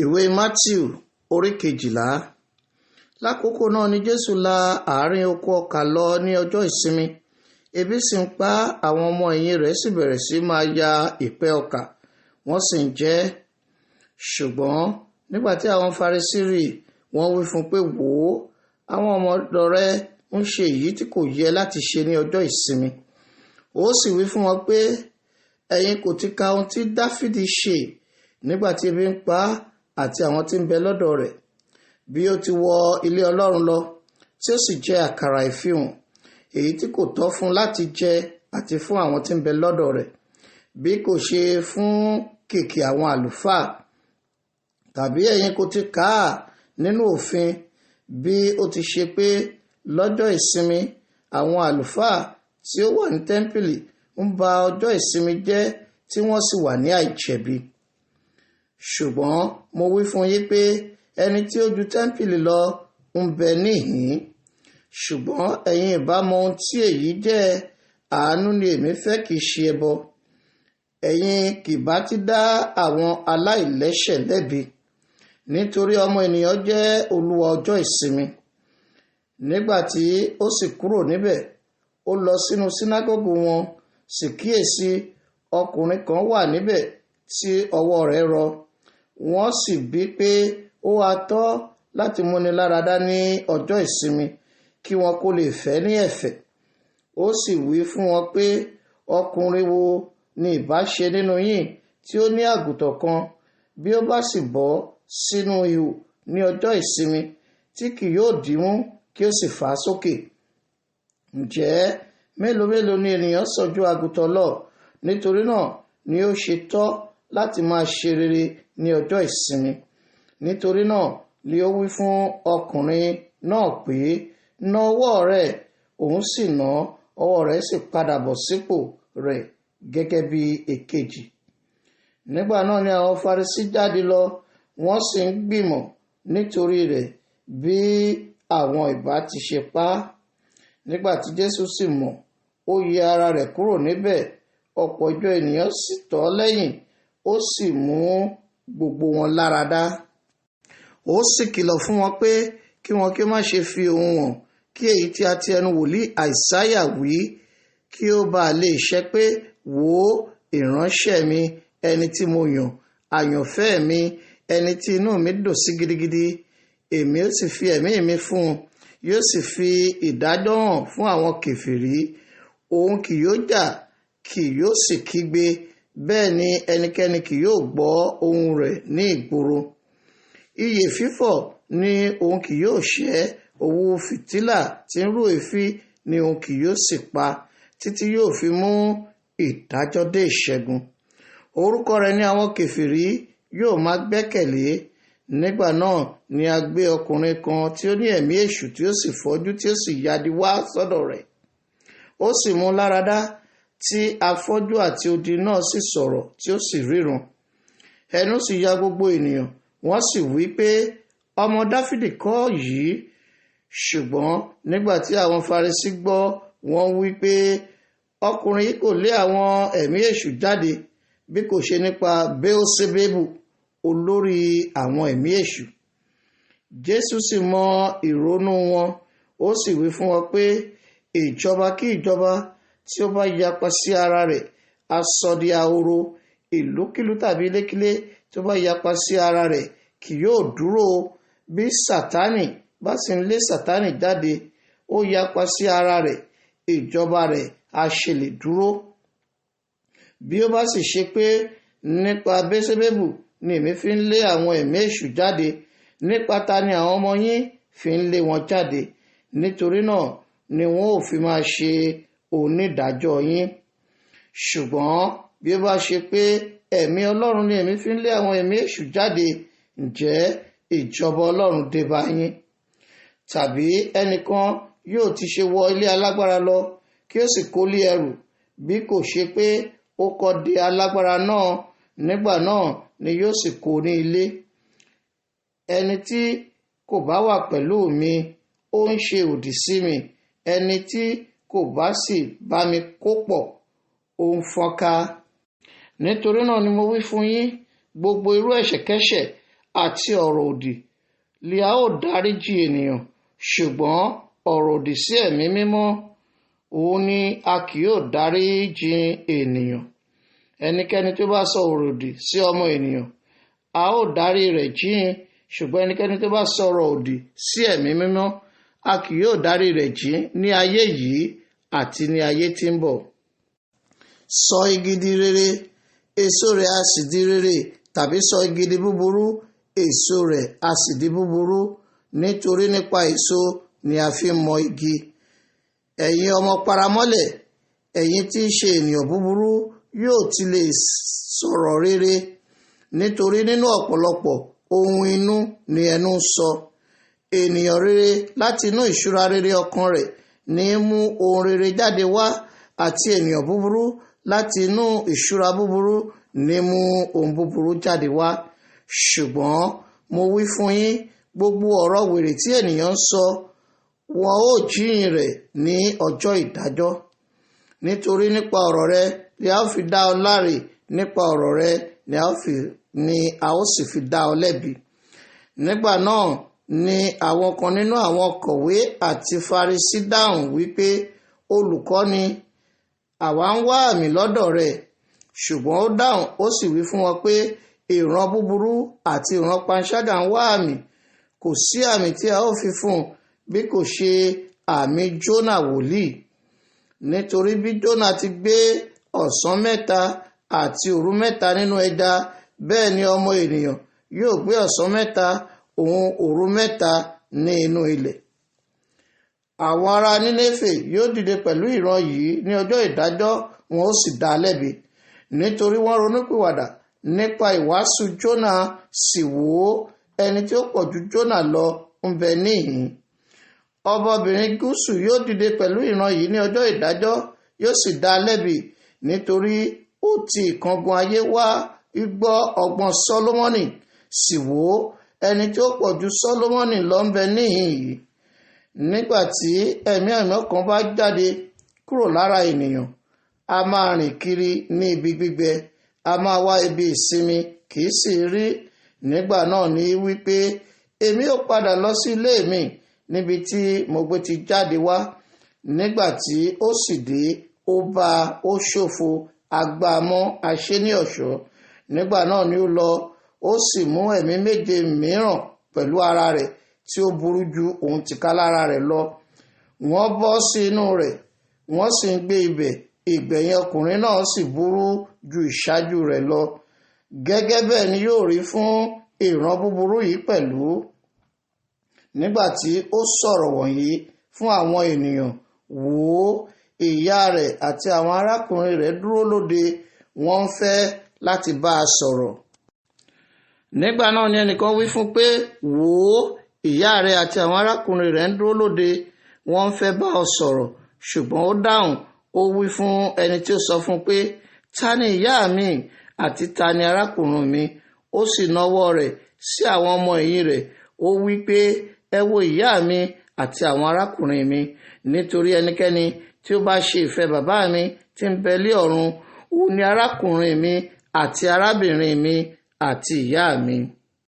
Ìwé Mátíù orí 12. Lákòókò náà ni Jésù la àárín oko ọkà lọ ní ọjọ́ ìsinmi. Ebi sì ń pa àwọn ọmọ ẹ̀yìn rẹ̀ sì bẹ̀rẹ̀ sí máa ya ìpẹ́ ọkà, wọ́n sì ń jẹ ẹ́. Ṣùgbọ́n nígbà tí àwọn Farisí rí i, wọ́n wí fún un pé, wò ó, àwọn ọmọ ọ̀dọ̀ rẹ ń ṣe èyí tí kò yẹ láti ṣe ní ọjọ́ ìsinmi. Ó sì wí fún wọn pé, ẹ̀yin kò ti ka ohun tí Dáfídì ṣe nígbà tí ebi ń pa á àti àwọn tí ń bẹ lọ́dọ̀ rẹ̀, bí ó ti wọ ilé Ọlọ́run lọ, tí ó sì jẹ àkàrà ìfihàn, èyí tí kò tọ́ fún láti jẹ àti fún àwọn tí ń bẹ lọ́dọ̀ rẹ̀, bí kò ṣe fún kìkì àwọn àlùfáà. Tàbí ẹ̀yin kò ti kà á nínú òfin bí ó ti ṣe pé lọ́jọ́ ìsinmi àwọn àlùfáà tí ó wà ní tẹ́ḿpìlì ń ba ọjọ́ ìsinmi jẹ́ tí wọ́n sì wà ní àìjẹ̀bi. Ṣùgbọ́n mo wí fún yín pé ẹni tí ó ju tẹ́ḿpìlì lọ ń bẹ níhìn-ín. Ṣùgbọ́n ẹ̀yin ìbá mọ ohun tí èyí jẹ́, àánú ni èmi fẹ́ kì í ṣe ẹbọ. Ẹ̀yin kì bá ti dá àwọn aláìlẹ́ṣẹ̀ lẹ́bi, nítorí ọmọ ènìyàn jẹ́ olúwa ọjọ́ ìsinmi. Nígbà tí ó sì kúrò níbẹ̀, ó lọ sínú sínágọ́gù wọn, sì kíyèsí, ọkùnrin kan wà níbẹ̀ tí ọwọ́ rẹ̀ rọ. Wọ́n sì bí pé ó ha tọ́ láti múni láradá ní ọjọ́ ìsinmi, kí wọn kó lè fẹ́ ní ẹ̀fẹ̀. Ó sì wí fún wọn pé, ọkùnrin wo ni ìbá ṣe nínú yín tí ó ní àgùntàn kan, bí ó bá sì bọ́ sínú ihò ní ọjọ́ ìsinmi, tí kì yóò dìímú kí ó sì fà á sókè? Ǹjẹ́ mélòó mélòó ni ènìyàn sàn ju àgùntàn lọ? Nítorí náà ni ó ṣe tọ́ láti máa ṣe rere ní ọjọ́ ìsinmi. Nítorí náà ni ó wí fún ọkùnrin náà pé, na ọwọ́ rẹ. Òun sì na, ọwọ́ rẹ̀ sì padà bọ̀ sípò rẹ̀ gẹ́gẹ́ bí èkejì. Nígbà náà ni àwọn Farisí jáde lọ, wọ́n sì ń gbìmọ̀ nítorí rẹ̀ bí àwọn ìbá ti ṣe pa á. Nígbà tí Jésù sì mọ̀, ó yẹ ara rẹ̀ kúrò níbẹ̀, ọ̀pọ̀ ìjọ ènìyàn sì tọ̀ ọ́ lẹ́yìn, ó sì mú gbogbo wọn láradá. Ó sì kìlọ̀ fún wọn pé kí wọn kí ó má ṣe fi ohùn hàn, kí èyí tí a ti ẹnu wòlíì Àìsáyà wí kí ó bá lè ṣẹ pé, wò ó, ìránṣẹ́ mi, ẹni tí mo yàn, àyànfẹ́ mi, ẹni tí inú mi dùn sí gidigidi. Èmi ó sì fi ẹ̀mí mi fún un, yóò sì fi ìdájọ́ hàn fún àwọn kèfèrí. Òun kì yóò jà, kì yóò sì kígbe, bẹ́ẹ̀ ni ẹnikẹ́ni kì yóò gbọ́ ohùn rẹ̀ ní ìgboro. Ìyè fífọ̀ ni òun kì yóò ṣẹ́, òwú fìtílà tí ń rú èéfín ni òun kì yóò sì pa, títí yóò fi mú ìdájọ́ dé ìṣẹ́gun. Orúkọ rẹ̀ ni àwọn kèfèrí yóò máa gbẹ́kẹ̀lé. Nígbà náà ni a gbé ọkùnrin kan tí ó ní ẹ̀mí èṣù tí ó sì fọ́jú tí ó sì yadi wá sọ́dọ̀ rẹ̀. Ó sì mú láradá, tí afọ́jú àti odi náà sì sọ̀rọ̀ tí ó sì ríran. Ẹnu sì ya gbogbo ènìyàn, wọ́n sì wí pé, ọmọ Dáfídì kọ́ yìí? Ṣùgbọ́n nígbà tí àwọn Farisí gbọ́, wọ́n wí pé, ọkùnrin yìí kò lé àwọn ẹ̀mí èṣù jáde bí kò ṣe nípa Beelsebebu, olórí àwọn ẹ̀mí èṣù. Jésù sì mọ ìrònú wọn, ó sì wí fún wọn pé, ìjọba kí ìjọba tí ó bá yapa sí ara rẹ̀, á sọ di ahoro. Ìlúkílú tàbí ilékílé tí ó bá yapa sí ara rẹ̀ kì yóò dúró. Bí Sátánì bá sì ń lé Sátánì jáde, ó yapa sí ara rẹ̀, ìjọba rẹ̀ á ṣe lè dúró. Bí ó bá sì ṣe pé nípa Beelsebebu ni èmi fi ń lé àwọn ẹ̀mí èṣù jáde, nípa ta ni àwọn ọmọ yín fi ń lé wọn jáde? Nítorí náà ni wọn ò fi máa ṣe onídàájọ́ yín. Ṣùgbọ́n bí ó bá ṣe pé ẹ̀mí Ọlọ́run ni èmi fi ń lé àwọn ẹ̀mí èṣù jáde, ǹjẹ́ ìjọba Ọlọ́run dé bá yín? Tàbí ẹnìkan yóò ti ṣe wọ ilé alágbára lọ kí ó sì kó lé ẹrù, bí kò ṣe pé ó kọ́ de alágbára náà, nígbà náà ni yóò sì kó ní ilé. Ẹni tí kò bá wà pẹ̀lú mi, ó ń ṣe òdì sí mi, ẹni tí kò bá sì bá mi kó pọ̀, ó ń fọ́nká. Nítorí náà ni mo wí fún yín, gbogbo irú ẹ̀ṣẹ̀kẹ́ṣẹ̀ àti ọ̀rọ̀ òdì li a ó dáríjì ènìyàn, ṣùgbọ́n ọ̀rọ̀ òdì sí Ẹ̀mí Mímọ́ òun ni a kì yóò dáríjì ènìyàn. Ẹnikẹ́ni tó bá sọ ọ̀rọ̀ òdì sí Ọmọ ènìyàn, a ó dárí rẹ̀ jìn, ṣùgbọ́n ẹnikẹ́ni tó bá sọ̀rọ̀ òdì sí Ẹ̀mí Mímọ́, a kì yóò dárí rẹ̀ jìn ní ayé yìí àti ní ayé tí ń bọ̀. Sọ igi di rere, èso rẹ̀ a sì di rere, tàbí sọ igi di búburú, èso rẹ̀ a sì di búburú, nítorí nípa èso ni a fi mọ igi. Ẹ̀yin ọmọ paramọ́lẹ̀, ẹ̀yin tí í ṣe ènìyàn búburú yóò ti lè sọ̀rọ̀ rere, nítorí nínú ọ̀pọ̀lọpọ̀ ohun inú ni ẹnu ń sọ. Ènìyàn rere láti inú ìṣúra rere ọkàn rẹ̀ ní í mú ohun rere jáde wá, àti ènìyàn búburú láti inú ìṣúra búburú ní mú ohun búburú jáde wá. Ṣùgbọ́n mo wí fún yín, gbogbo ọ̀rọ̀ wèrè tí ènìyàn ń sọ, wọn ó jíyìn rẹ̀ ní ọjọ́ ìdájọ́. Nítorí nípa ọ̀rọ̀ rẹ ni a ó fi dá ọ láre, nípa ọ̀rọ̀ rẹ ni a ó sì fi dá ọ lẹ́bi. Nígbà náà ni àwọn kan nínú àwọn kọ̀wé àti Farisí dáhùn wípé, Olùkọ́ni, àwa ń wá àmì lọ́dọ̀ rẹ. Ṣùgbọ́n ó dáhùn ó sì wí fún wọn pé, ìran búburú àti ìran panṣágà ń wá àmì, kò sí àmì tí a ó fi fún un bí kò ṣe àmì Jónà wòlíì. Nítorí bí Jónà ti gbé ọ̀sán mẹ́ta àti òru mẹ́ta nínú ẹja, bẹ́ẹ̀ ni Ọmọ ènìyàn yóò gbé ọ̀sán mẹ́ta òun òru mẹ́ta ní inú ilẹ̀. Àwọn ará Nínéfè yóò dìde pẹ̀lú ìran yìí ní ọjọ́ ìdájọ́, wọn ó sì dá a lẹ́bi, nítorí wọ́n ronúpìwàdà nípa ìwàásù Jónà, sì wò ó, ẹni tí ó pọ̀ ju Jónà lọ ń bẹ níhìn-ín. Ọbabìnrin gúúsù yóò dìde pẹ̀lú ìran yìí ní ọjọ́ ìdájọ́, yóò sì dá a lẹ́bi, nítorí ó ti ìkángun ayé wá gbọ́ ọgbọ́n Sólómọ́nì, sì wò ó, ẹni tí ó pọ̀ ju Sólómọ́nì lọ ń bẹ níhìn-ín yìí. Nígbà tí ẹ̀mí àìmọ́ kan bá jáde kúrò lára ènìyàn, a máa rìn kiri ní ibi gbígbẹ, a máa wá ibi ìsinmi, kì í sì rí. Nígbà náà ní wípé, èmi ó padà lọ sí ilé mi níbi tí mo gbé ti jáde wá. Nígbà tí ó sì dé, ó bá ó ṣòfò, agbámọ́ aṣé ní ọ̀ṣọ́. Nígbà náà ni ó lọ, ó sì mú ẹ̀mí méje mìíràn pẹ̀lú ara rẹ̀ tí ó burú ju òun tìkálára rẹ̀ lọ. Wọ́n bọ́ sí inú rẹ̀, wọ́n sì ń gbé ibẹ̀. Ìgbẹ̀yìn ọkùnrin náà sì burú ju ìṣáájú rẹ̀ lọ. Gẹ́gẹ́ bẹ́ẹ̀ ni yóò rí fún ìran búburú yìí pẹ̀lú. Nígbà tí ó sọ̀rọ̀ wọ̀nyí fún àwọn ènìyàn, wò ó, ìyá rẹ̀ àti àwọn arákùnrin rẹ̀ dúró lóde, wọ́n ń fẹ́ láti bá a sọ̀rọ̀. Nígbà náà ni ẹnìkan wí fún pé, wò ó, ìyá rẹ̀ àti àwọn arákùnrin rẹ̀ ń dúró lóde, wọ́n ń fẹ́ bá ọ sọ̀rọ̀. Ṣùgbọ́n ó dáhùn, ó wí fún ẹni tí ó sọ fún pé, ta ni ìyá mi àti ta ni arákùnrin mi? Ó sì nawọ́ rẹ̀ sí àwọn ọmọ ẹ̀yìn rẹ̀, ó wí pé, ẹ wo ìyá mi àti àwọn arákùnrin mi. Nítorí ẹnikẹ́ni tí ó bá ṣe ìfẹ́ bàbá mi tí ń bẹ lé ọ̀run, òun ni arákùnrin mi àti arábìnrin mi àti ìyá mi.